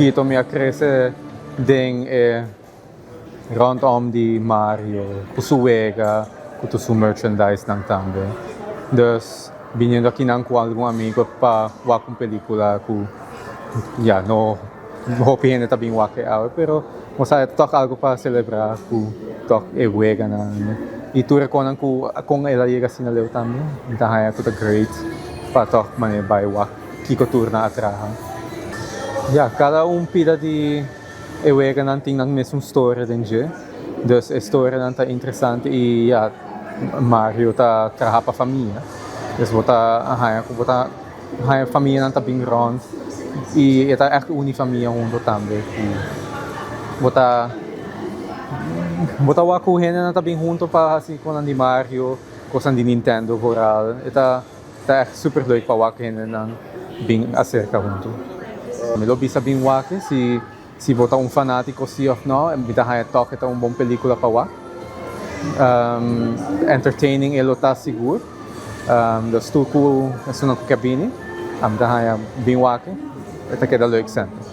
chikito mi a crece den e rondom di Mario, cu su wega, cu tur su merchandise nan tambe. Dus biniendo akinan cu algun amigo pa wak un pelicula cu ya no hopi hende ta bin wak e awe, pero bo sa e ta toch algo pa celebra cu toch e weganan y tur e conan cu con el a yega asina leu tambe. Mi ta haya cu ta great pa toch mane bay wak kico tur nan a traha. Ya, cada un pida di e weganan tin nan mesun storia den dje, dus e storianan ta interesante y ya, Mario ta traha pa famia, dus bo ta haya cu bo ta haya famianan ta bin rond y e ta echt uni famia hunto tambe cu bo ta bo ta wak cu hendenan ta bin hunto pa haci cosnan di Mario, cosnan di Nintendo vooral, e ta. Ta echt super leuk pa wak hendenan bin acerca hunto. Mi lo bisa bin wak si si bo ta un fanatico si of no, mi ta haña toch e ta un bon pelicula pa wak. Entertaining e lo ta sigur. Dus tur cu esunnan cu ke bini, ami ta haña bin wak e ta keda leuk semper.